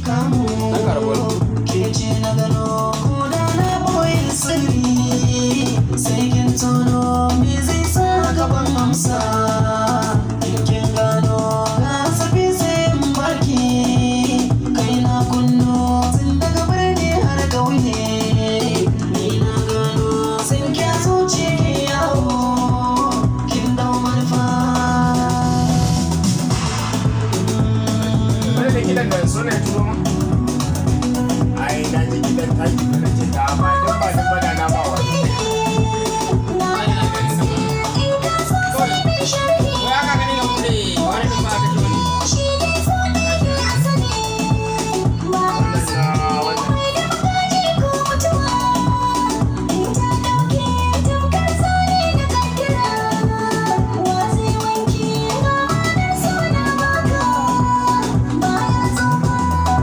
Kamu. Ɗan karɓar. Ke ce na gano, ko da na boye sirri sai kin tono. Me zai sa gaban amsa in kin gano? Ga safi sai in baki kai na kunno, tun daga birni har ƙauye ni na gano sun kya zuci ke yawo, kin dau manufa. Wani da kiɗan da suna ya turo min. Ai na ji kiɗan taki, na ce ta, amma idan ba dan ba